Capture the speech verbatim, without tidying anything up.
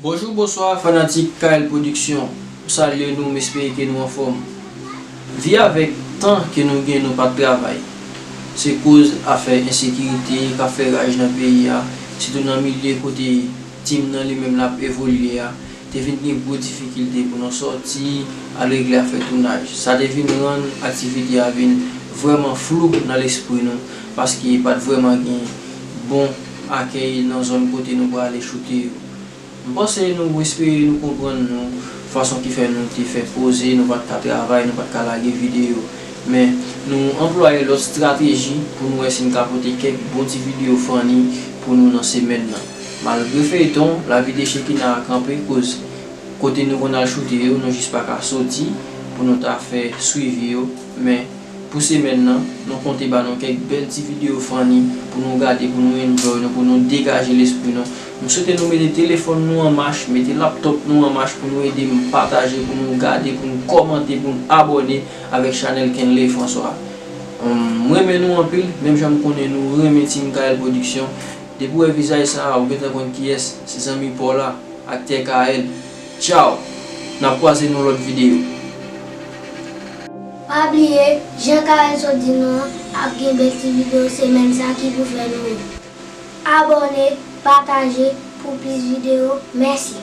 Bonjou, bonswa, fanatik K L Production. M salye nou, m espere ke nou anfòm. Vi avèk tan ke nou gen, nou pa t travay. Se koz afè ensekirite k ap fè raj nan peyi a, sitou nan milye kote tim nan li menm l ap evolye a, te vin gen gwo difikilte pou nou sòti al regle afè tounaj. Sa te vin rann aktivite a vin vrèman flou nan lespri nou, paske pa t vrèman gen bon akèy nan zòn kote nou prale choute yo. M panse nou, m espere nou konprann nou, fason ki fè nou te fè poze, nou pa t ka travay, nou pa t ka lage videyo. Men, nou anplwaye lòt estrateji pou nou wè si n ka pote kèk bon ti videyo funny pou nou nan semèn nan. Malgre feyton, lavi de Shekina a kanpe, koz kote nou konn al choute yo, nou jis pa ka soti pou nou ta fè swivi yo. Men, pou semèn nan, nou konte ba nou kèk bèl ti videyo funny pou nou gade, pou nou enjoy nou, pou nou degaje lespri nou. M swete nou mete telefòn nou an mach, mete laptòp nou an mach pou nou ede m pataje, pou nou gade, pou nou kòmante, pou nou abòne avèk chanèl Kenley François. Hum, m renmen nou anpil, menm jan m konnen nou renmen Team K L Production. Depi w wè vizaj sa a, ou gentan konn kiyès, se zanmi pa w la, aktè K L. Tchaw! N ap kwaze nan lòt videyo. Pa bliye, jan K L sot di nou an, ap gen bèl ti videyo semèn sa ki pou fè nou ri. Abòne, pataje pou plis videyo. Mèsi.